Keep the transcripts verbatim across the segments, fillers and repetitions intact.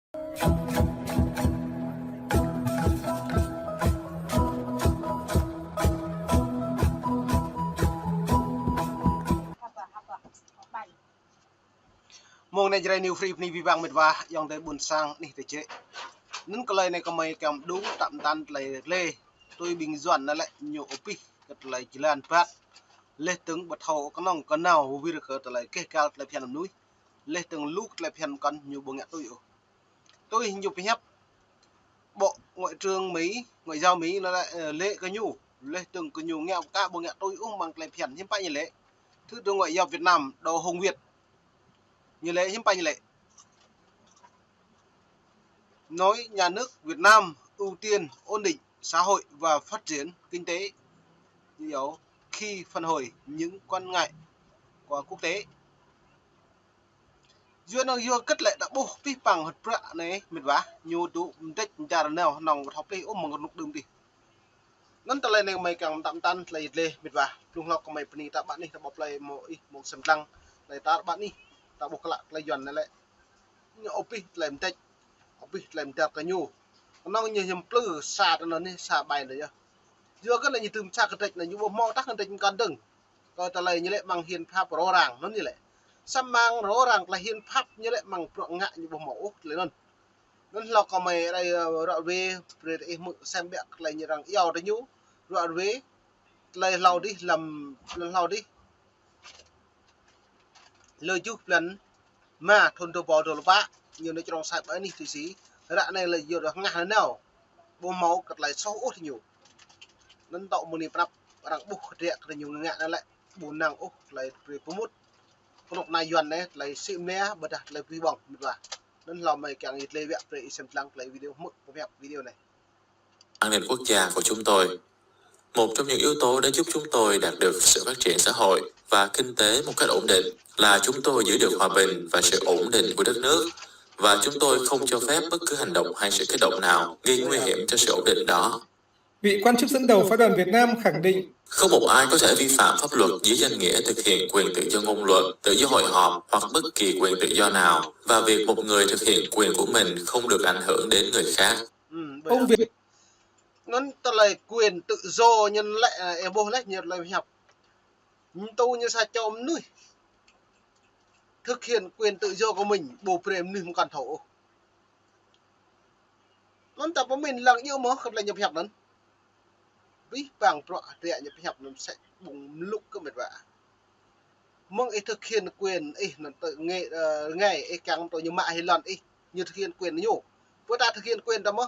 Mơ̆ng anai Jrai New Free bơni abih bang mĕt wa ayŏng adơi ƀuôn sang anih tơčĕ. Anŭn tơlơi anai kơmơi kiăng pơđu tơm tăn tơlơi rơlê. Tui ƀing Yuan anŭn lĕ ñu ôbih kơ tơlơi jơlan ƀat. Laih dơ̆ng ƀu thâo kơnơ̆ng kơnao wơr kơ tơlơi keh kal tơlơi phiăn mơnuih. Laih dơ̆ng lu tơlơi phiăn kăn ñu ƀu ngă tui ôh. Tui ñu pơhiăp Bộ Ngoại trưởng Mỹ, Ngoại giao Mỹ anŭn lĕ, ơ, lĕ kơ ñu. Laih dơ̆ng kơ ñu ngă ƀu kă ƀu ngă tui ôh mơ̆ng tơlơi phiăn hiư̆m pă ñu lĕ. Thứ trưởng Ngoại giao Việt Nam Đỗ Hùng Việt. Ñu lĕ hiư̆m pă ñu lĕ. Nói nhà nước Việt Nam ưu tiên ổn định xã hội và phát triển kinh tế, chủ yếu khi phản hồi những quan ngại của quốc tế. Yua anŭn yua hơget lĕ ta ƀuh pih păng hơ̆t prăk anai mĕt wa, ñu dŏ mơdĕč mơčar nao hơnơ̆ng ƀu thâo plih ôh mơ̆ng rơnŭk đưm dih. Anŭn tơlơi anai kơmơi kiăng tơm tăn tơlơi dleh mĕt wa. Blung hlâo kơmơi bơni ta ƀă anih ta ƀuh plơi mơ̆ ih mơ̆ng sem lăng. Tơlơi ta ƀă anih ta ƀuh klă tơlơi Yuan anai lĕ. Ñu ôbih tơlơi mơdĕč, ôbih tơlơi mơdăr kơ ñu. Kơnơ̆ng ñu hiam plư sa tơ anŭn anih sa ƀai anŭn yơh. Yua kơ anŭn ñu tơm sa kơdrĕč anŭn ñu ƀu hmâo tah kơdrĕč mơkăn dơ̆ng. Kơ tơlơi ñu lĕ mơ̆ng hiến pháp rõ ràng anŭn ñu lĕ. Samơ̆ rõ ràng tơlơi hiến pháp ñu lĕ mơ̆ng bruă ngă ñu ƀu hmâo ôh tơlơi anŭn. Anŭn hlâo kơmơi rai, ơ, ră ruai brơi ih hmư̆ sem ƀiă tơlơi ñu arăng iâu tơ ñu. Ră ruai tơlơi hlâo dih lăm, hlâo dih. Lơ juh blan rơma thun dua rơbâo dua pluh pă, ñu nao črông sai ƀơi anih Thụy Sĩ. Ră anai lĕ yua dah hơngah nanao. Ƀu hmâo kơ tơlơi soh ôh tơ ñu. Anŭn tŏ mơ̆ng anai prăp arăng ƀuh kơdrĕk kơ ñu ngă anŭn lĕ ƀu năng ôh tơlơi brơi pơmŭt. Kơnuk kơna Yuan anai tơlơi sĭ mơnia ƀôdah tơlơi brơi ƀơ̆ng mĕt wa. Anŭn hlâo kơmơi kiăng yơh dleh ƀiă brơi ih sem lăng tơlơi video hmư̆ pơhiăp video anai. An ninh quốc gia của chúng tôi. Một trong những yếu tố đã giúp chúng tôi đạt được sự phát triển xã hội và kinh tế một cách ổn định là chúng tôi giữ được hòa bình và sự ổn định của đất nước, và chúng tôi không cho phép bất cứ hành động hay sự kích động nào gây nguy hiểm cho sự ổn định đó. Vị quan chức dẫn đầu phái đoàn Việt Nam khẳng định, không một ai có thể vi phạm pháp luật dưới danh nghĩa thực hiện quyền tự do ngôn luận, tự do hội họp hoặc bất kỳ quyền tự do nào, và việc một người thực hiện quyền của mình không được ảnh hưởng đến người khác. Ông Việt Anŭn tơlơi quyền tự do ñu lĕ, ơ, ih ƀuh lĕ ñu tơlơi hiăp. Ñu tŭ ñu sa čô mơnuih thực hiện quyền tự do của mình, ƀu brơi mơnuih mơkăn thâo ôh. Anŭn ta pơmĭn lăng yơh mơ̆ kơ tơlơi ñu hiăp anŭn. Pih păng bruă tơlơi ñu hiăp anŭn sĕ ƀu mlŭk kơ mĕt wa. Mơ̆ng ih thực hiện quyền ih anŭn tơ nge, ơ, nge ih kiăng tơ ñu mă hĭ lŏn ih, ñu thực hiện quyền ñu. Pơ ta thực hiện quyền ta mơ̆.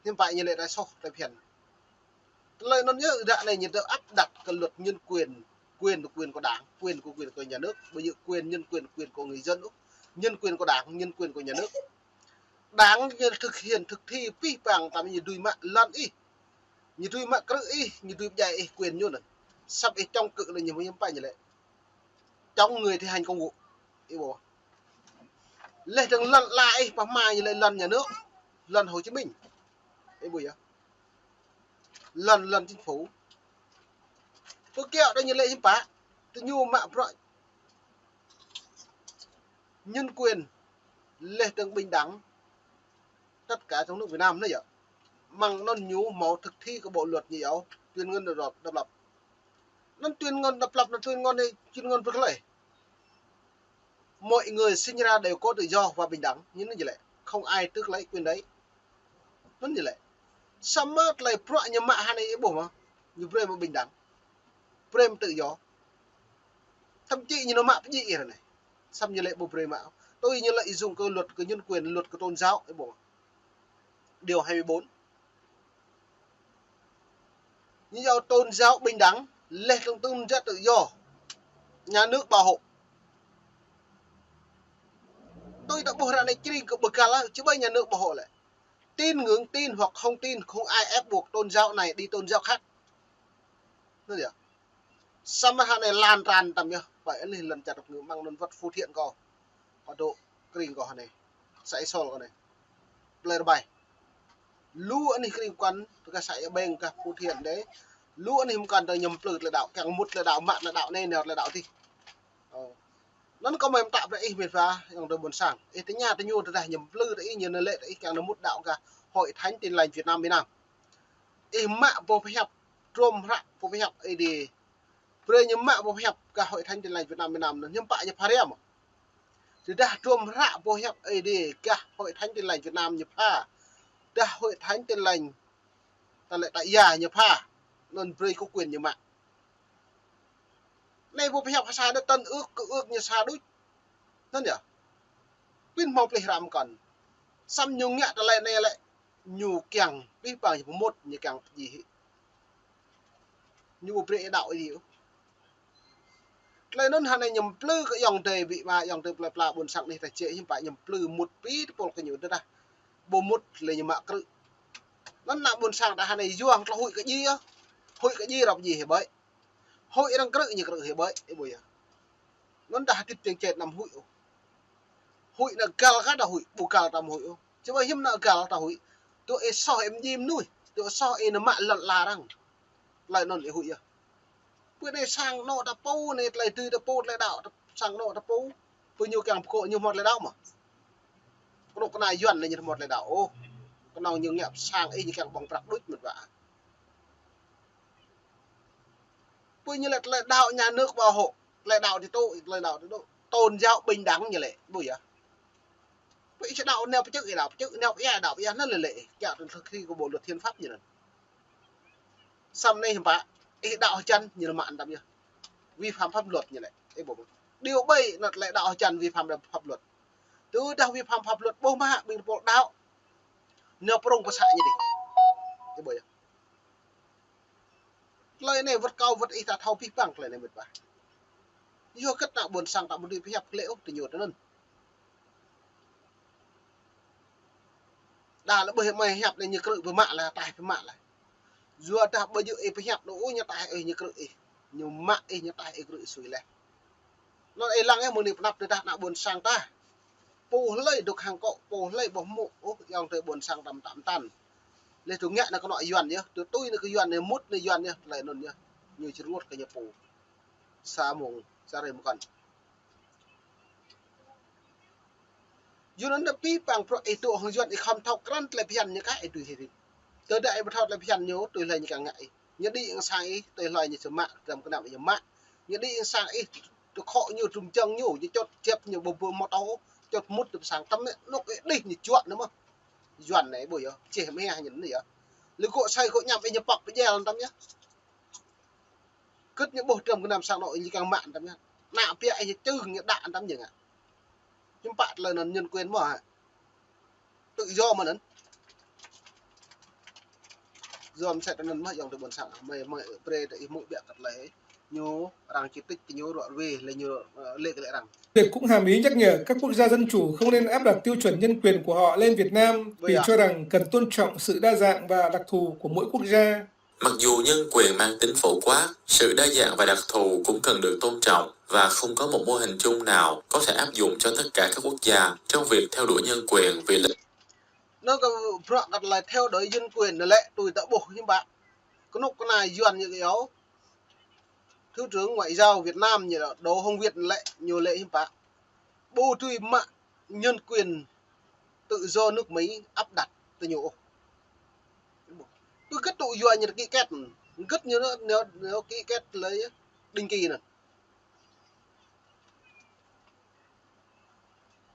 Hiư̆m pă ñu lĕ ta soh ta phiăn. Tơlơi anŭn yơh ră anai ñu tơ áp đặt kơ luật nhân quyền, quyền là quyền của đảng, quyền của quyền của nhà nước, ƀu djơ̆ quyền nhân quyền quyền của người dân ôh. Nhân quyền của đảng, nhân quyền của nhà nước. Đảng ñu thực hiện thực thi pih păng tơm ñu dưi mă lŏn ih. Ñu dưi mă krư̆ ih, ñu dưi pơdjai ih quyền ñu anŭn. Samơ̆ ih chống cự anŭn ñu hiư̆m pă ñu lĕ. Chống người thi hành công vụ. Ih ƀuh. Laih dơ̆ng lŏn ala ih pơh mă ñu lĕ lŏn nhà nước, lŏn Hồ Chí Minh. Ih ƀuh yơh. Lŏn, lŏn chính phủ. Pơkiaŏ tơ ñu lĕ hiư̆m pă. Tơ ñu mă bruă nhân quyền, laih dơ̆ng bình đẳng, tất cả trong nước Việt Nam anai yơh. Mơ̆ng anŭn ñu hmâo thực thi kơ bộ luật ñu yơh, tuyên ngôn độc, độc lập. Anŭn tuyên ngôn độc lập, anŭn tuyên ngôn anai, tuyên ngôn pơkơlơi. Mọi người sinh ra đều có tự do và bình đẳng, ñu anŭn ñu lĕ. Không ai tước lấy quyền đấy. Anŭn ñu lĕ. Samơ̆ tơlơi bruă ñu mă hơnai ih ƀuh mơ̆, ñu brơi mă bình đẳng. Brơi mă tự do. Thậm chí ñu nao mă pơdjai ih anai. Samơ̆ ñu lĕ ƀu brơi mă. Tui ñu lĕ ih dùng kơ luật kơ nhân quyền, luật kơ tôn giáo, ih ƀuh mơ̆. Điều hai mươi bốn. Ñu yua tôn giáo bình đẳng, laih dơ̆ng tôn giáo tự do. Nhà nước bảo hộ. Tui ta ƀuh ră anai čring kơ ƀơgăl lah, či ƀai nhà nước bảo hộ lĕ. Tin ngưỡng tin hoặc không tin, không ai ép buộc tôn giáo này đi tôn giáo khác. Anŭn yơh. Samơ̆ hơnai lan tràn tơm yơh, pơai anih lŏn čar tơpơ̆ng mơ̆ng anŭn wơ̆t Phú Thiện kâo. Kâo dŏ kơring kâo hơnai. Xã Ea Sol kâo anai. Plơi rơbai. Lu anih kơring kâo, tơ kơ xã Ea Beng kơ Phú Thiện đơi. Lu anih mơkăn tơ ñu plư tơlơi đaŏ, kiăng mŭt tơlơi đaŏ, mă tơlơi đaŏ anai, nao tơlơi đaŏ adih. Ơ. Anŭn kâo mơ̆ng tă brơi ih mĕt wa, ayŏng adơi ƀôn sang. Ih tơña tơ ñu tơdah ñu mplư tơ ih, ñu nao lĕ tơ ih kiăng nao mŭt đaŏ gah Hội Thánh Tin Lành Việt Nam mơnam. Ih mă boh pơhiăp, hrŏm hră boh pơhiăp Ơi Adai. Brơi ñu mă boh pơhiăp gah Hội Thánh Tin Lành Việt Nam mơnam anŭn, hiư̆m pă ñu pha răm. Tơdah hrŏm hră boh pơhiăp Ơi Adai gah Hội Thánh Tin Lành Việt Nam ñu pha, dah Hội Thánh Tin Lành ta lĕ ta ia ñu pha, anŭn brơi kơ quyền ñu mă. Anai boh pơhiăp ha sa đôč, tân ước, cựu ước ñu sa đôč. Anŭn yơh. Pĭn hmâo plih răm kăn. Samơ̆ ñu ngă tơlơi anai lĕ ñu kiăng pih pang ñu pơmŭt, ñu kiăng pơjing hĭ. Ñu ƀu brơi đaŏ ih ôh. Tơlơi anŭn hơnai ñu mplư kơ ayŏng adơi ƀĭ ama, ayŏng adơi plơi pla ƀôn sang anih ta jĕ hiư̆m pă ñu mplư mŭt pi tơpul kơ ñu tơdah ƀu mŭt lĕ ñu mă krư̆. Anŭn ană ƀôn sang ta hơnai yua hăng tơlơi huĭ kơ djai yơh. Huĭ kơ djai rŏp djai hĭ ƀơi. Huĭ arăng krư̆ ñu krư̆ hĭ ƀơi, ih ƀuh yơh. Anŭn dah hơdip jing čet anăm huĭ ôh. Huĭ anŭn găl kah ta huĭ, ƀu găl ta ƀu huĭ ôh. Čơƀah hiư̆m anŭn găl ta huĭ. Tui ih soh ih mjim mơnuih, tui ih soh ih nao mă lŏn ala arăng. Tơlơi anŭn ih huĭ yơh. Pơ anai sang anŏ ta pô, anai tơlơi tui ta pô, tơlơi đaŏ ta, sang anŏ ta pô. Pơ ñu kiăng pơkŏ ñu hmâo tơlơi đaŏ mơ̆. Kơnuk kơna Yuan anai ñu hmâo tơlơi đaŏ ôh. Kơnơ̆ng ñu ngă sang ih ñu kiăng ƀơ̆ng prăk đôč mĕt wa. Pơ ñu lĕ tơlơi đaŏ nhà nước bảo hộ, tơlơi đaŏ ti tŭ, tơlơi đaŏ ti tŭ. Tôn giáo bình đẳng ñu lĕ, ƀuh yơh. Pơ ih či đaŏ nao pơ čư̆ ih đaŏ pơ čư̆, nao pơ ia đaŏ pơ ia, anŭn lĕ lĕ ih. Kiăng tui khĭ kơ bộ luật hiến pháp ñu anŭn. Samơ̆ anai hiư̆m pă, ih đaŏ hơjăn ñu mă anăm yơh. Vi phạm pháp luật ñu lĕ, ih ƀuh. Điều bảy anŭn tơlơi đaŏ hơjăn vi phạm pháp luật. Tơdah vi phạm pháp luật ƀu mă ƀing tơpul đaŏ. Nao prŏng pơ să ñu dih. Ih ƀuh yơh. Tơlơi anai wơ̆t kâo wơ̆t ih ta thâo pih pang tơlơi anai mĕt wa. Yua hơget ană ƀôn sang ta ƀu dưi pơhiăp glaĭ ôh tơ ñu tơ anŭn. Đa lĕ ƀơi mơi hiăp anai ñu krư̆ pơmă lah, taih pơmă lah. Yua dah ƀơi yua ih pơhiăp đôč ôh ñu taih ih ñu krư̆ ih. Ñu mă ih ñu taih ih krư̆ sui leh. Anŭn ih lăng ih mơ̆ng anai pơnăp tơdah ană ƀôn sang ta. Pô hlơi dŏ hăng kâo, pô hlơi ƀu hmư̆ ôh ayŏng adơi ƀôn sang ta mơtam mơtam. Leh tui ngă anai kơnuk Yuan yơh, tui tui anai kơ Yuan anai, mŭt anai Yuan yơh, tơlơi anŭn yơh. Ñu či rơngot kơ ñu pô. Sa mông, sa hrơi mơkăn. Yua anŭn ta pih pang bruă ih dŏ hăng Yuan ih khŏm thâo krăn tơlơi phiăn ñu kah ih tui hĭ. Tơdah ih ƀu thâo tơlơi phiăn ñu, tui hlơi ñu kiăng ngă ih. Ñu đĭ hăng sang ih, tui hlơi ñu či mă, tơdăm kơnăm ñu mă. Ñu đĭ hăng sang ih, tui khŏ ñu, tơdrŭm jơ̆ng ñu, ñu čŏt jep ñu ƀu ƀu mơtô, čŏt mŭt tơdăm sang, tơdăm anŭn ih đih ñu juă anŭn mơ̆n. Yuan anai ƀuh yơh, čih mơ̆ hă ñu anai yơh. Lĕ gŏ sai gŏ ñăm ih ñu pŏk pơjel tơdăm yơh. Hơget ñu ƀuh tơdăm kơnăm sang anŏ ñu kiăng mă tơdăm yơh. Ană ƀiă ih ñu čưng ñu đaŏ tơdăm ñu ngă. Hiư̆m pă tơlơi anŭn nhân quyền mơ̆ hă. Tự do mơ̆ anŭn. Yua mơsĕ tơ anŭn mơ̆ ayŏng adơi ƀôn sang. Mơi, mơi brơi tơ ih hmư̆ biă kơ tơlơi. Ñu arăng chỉ trích kơ ñu rŏ ruai, lĕ ñu, ơ, lĕ kơ lĕ arăng. Việc cũng hàm ý nhắc nhở các quốc gia dân chủ không nên áp đặt tiêu chuẩn nhân quyền của họ lên Việt Nam vì cho rằng cần tôn trọng sự đa dạng và đặc thù của mỗi quốc gia. Mặc dù nhân quyền mang tính phổ quát, sự đa dạng và đặc thù cũng cần được tôn trọng và không có một mô hình chung nào có thể áp dụng cho tất cả các quốc gia trong việc theo đuổi nhân quyền vì lợi Anŭn kơ bruă kơ tơlơi theo đuổi nhân quyền anŭn lĕ tui ta ƀuh hiư̆m pă. Kơnuk kơna Yuan ñu kơ yua. Thứ trưởng Ngoại giao Việt Nam ñu đô hông Việt lĕ ñu lĕ hiư̆m pă. Ƀu dưi mă nhân quyền tự do nước Mỹ áp đặt tơ ñu ôh. Pơ hơget tŭ yua ñu ký kết, hơget ñu, ñu, ñu ký kết lĕ định kỳ anŭn.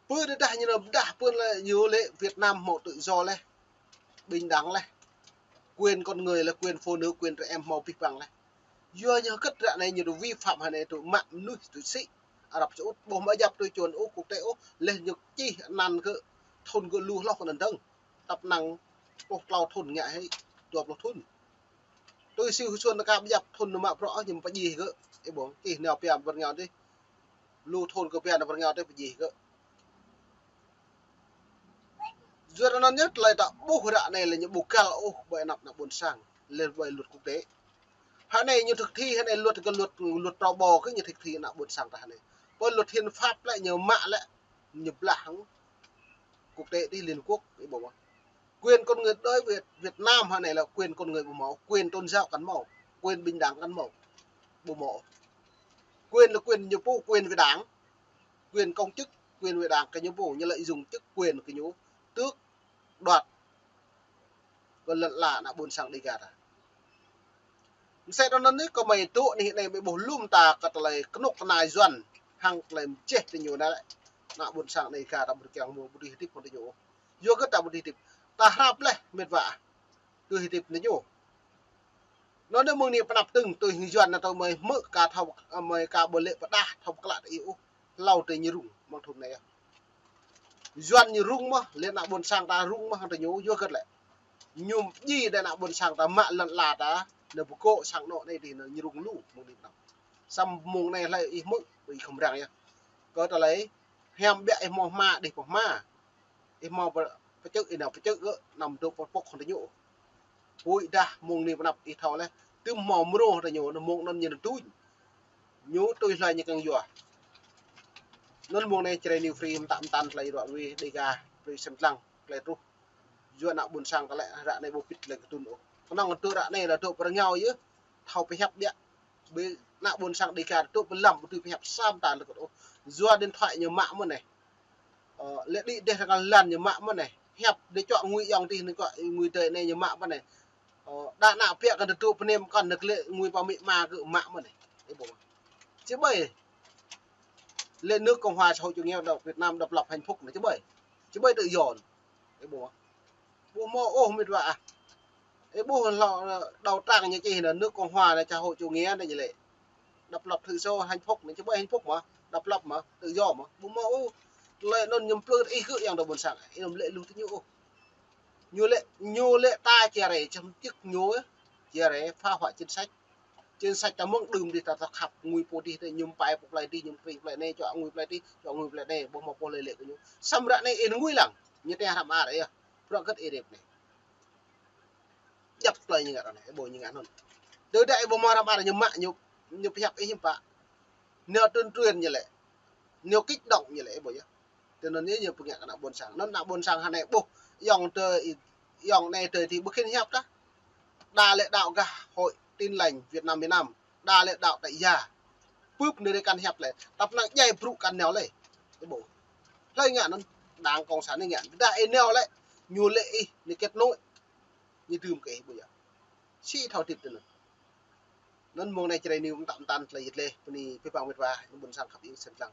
Pơ tơdah ñu nao pơdah pơ lĕ ñu lĕ Việt Nam hmâo tự do leh, bình đẳng leh, quyền con người leh, quyền phụ nữ, quyền trẻ em hmâo pih pang leh. Yua ñu hơget ră anai ñu tŭ vi phạm hơnai tŭ mă mơnuih tŭ sĭ. Arăp Saudi ƀu hmâo djăp tui čuăn ôh, quốc tế ôh, leh ñu čih anăn kơ thun kơ lu hloh kơ anăn dơ̆ng. Tăp năng pluh klâo thun ngă hĭ, dua pluh thun. Tui si Husun ta ka pơdjăp thun nao mă bruă ñu pơjing gơ̆. Ih ƀuh, čih nao pia pơ rơngiao dih. Lu thun kơ pia nao pơ rơngiao dih pơjing gơ̆. Yua anŭn yơh tơlơi ta ƀuh ră anai lĕ ñu ƀu găl ôh ƀơi anăp ană ƀôn sang, lĕ ƀơi luật quốc tế. Hơnai ñu thực thi, hơnai luật kơ luật, luật trâu bò kơ ñu thực thi ană ƀôn sang ta hơnai. Ƀơi luật hiến pháp lĕ ñu mă lĕ, ñu blah hăng quốc tế dih Liên Quốc, ih ƀuh mơ̆. Quyền con người đối với Việt Nam hơnai lĕ quyền con người ƀu hmâo, quyền tôn giáo kăn hmâo, quyền bình đẳng kăn hmâo, ƀu hmâo. Quyền là quyền ñu pô, quyền về đảng. quyền công chức, quyền về đảng kơ ñu pô, ñu lợi dụng chức quyền kơ ñu, tước đoạt kơ lŏn ala ană ƀôn sang Đêga ta. Mơsĕ tui anŭn anai, kơmơi tŭ anai, anai ƀu ƀuh lŏm ta kơ tơlơi kơnuk kơna Yuan, hăng tơlơi mơčeh tơ ñu anai lĕ. Ană ƀôn sang Đêga ta ƀu kiăng mơ̆ ƀu dưi hơdip hăng tơ ñu. Yua hơget ta ƀu dưi hơdip? Ta hrăp laih mĕt wa. Tui hơdip tơ ñu. Anŭn anai mơ̆ng anai pơanăp tơ̆ng tui hăng Yuan anai tui mơi hmư̆ ka thâo, mơi ka ƀu lĕ pơdah thâo pơklă tơ ih ôh. Hlâo tơ ñu rŭng mơ̆ng thŭn anai yơh. Yuan ñu rŭng mơ̆, lĕ ană ƀôn sang ta rŭng mơ̆ hăng tơ ñu, yua hơget lĕ. Ñu djai đa ană ƀôn sang ta mă lŏn ala ta, anai pơkŏ sang anŏ anai dih, anai ñu rŭng lu mơ̆ng anai pơanăp. Samơ̆ mơ̆ng anai hlơi ih hmư̆, ih khŏm răng yơh. Kơ tơlơi, hiam biă ih hmâo hma, dih pơ hma. Ih hmâo pơ-, pơčư̆, ih nao pơčư̆ gơ̆, anăm dŏ pơpŏk hăng tơ ñu. Huĭ dah mơ̆ng anai pơanăp ih thâo laih, tơm hmâo mrô hăng tơ ñu, anŭn mơ̆ng anŭn ñu anŭn tui. Ñu tui hlơi ñu kiăng yua. Anŭn mơ̆ng anai Jrai New Free mơtă mơtăn tơlơi ruă ruih Đêga, brơi sem lăng, tơlơi truh. Yua ană ƀôn sang ta lĕ ră anai ƀu pĭt lĕ kơ tŭn ôh. Kơnơ̆ng tŭ ră anai lĕ dŏ pơ rơngiao yơh, thâo pơhiăp biă. Ƀơi ană ƀôn sang Đêga dŏ pơ lăm ƀu dưi pơhiăp sa mơta lĕ kơ ôh. Yua điện thoại ñu mă mơ̆n anai. Ơ, lĕ đĭ dêh rơngal lan ñu mă mơ̆n anai. Hiăp đĭ čuă ngui ayŏng adih anai kơ ngui adơi anai ñu mă mơ̆n anai. Ơ, đa ană piă kơ dŏ pơ anai mơ̆n kơ anai lĕ ngui pơ amĭ ama kơ mă mơ̆n anai. Ih ƀuh. Či ƀai. Lĕ nước Cộng hòa xã hội chủ nghĩa Việt Nam độc lập hạnh phúc anai či ƀai. Či ƀai tự do. Ih ƀuh. Ƀu hmâo ôh mĕt wa ah. Ih ƀuh hlâo, ơ, đầu trang ñu čih anai nước Cộng hòa anai xã hội chủ nghĩa anai ñu lĕ. Độc lập tự do hạnh phúc anai či ƀai hạnh phúc mơ̆, độc lập mơ̆, tự do mơ̆. Ƀu hmâo ôh. Tơlơi anŭn ñu plư ih gơ̆ ayŏng adơi ƀôn sang. Ih anăm lĕ lu tơ ñu ôh. Ñu lĕ, ñu lĕ ta chia rẽ, chấm dứt ñu, chia rẽ, phá hoại chính sách. Chính sách ta mơ̆ng đưm dih ta, ta khăp ngui pô dih, ta ñu pai pô plơi dih, ñu pring plơi anai, čuă ngui plơi dih, čuă ngui plơi anai, ƀu hmâo pô lĕ lĕ kơ ñu. Samơ̆ ră anai ih ngui lăng, ñu tĕ hrăm ar ih, bruă hơget ih rep anai. Djăp tơlơi ñu ngă ră anai, ih ƀuh ñu ngă anŭn. Tơdah ih ƀu hmâo hrăm ar ñu mă, ñu, ñu pơhiăp ih hiư̆m pă. Ñu tuyên truyền ñu lĕ. Ñu kích động ñu lĕ, ih ƀuh yơh. Tui anŭn yơh ñu pơngă kơ ană ƀôn sang. Anŭn ană ƀôn sang hơnai ƀuh, ayŏng adơi, ayŏng anai adơi adih ƀu khĭn hiăp tah. Đa lĕ đaŏ gah Hội Tin Lành Việt Nam miền Nam. Đa lĕ đaŏ tại gia. Bưp anai rê kăn hiăp lĕ. Tăp năng djai brŭ kăn nao lĕ. Ih ƀuh. Hlơi ngă anŭn, Đảng Cộng sản anai ngă. Tơdah ih nao lĕ, ñu lĕ ih, ñu kết nối. Ñu dưm kơ ih ƀuh yơh. Sĭ thâo hơdip tui anŭn. Anŭn mơ̆ng anai Jrai New mơtă mơtăn tơlơi yit leh, bơni abih bang mĕt wa, ayŏng ƀôn sang khăp ing sem lăng.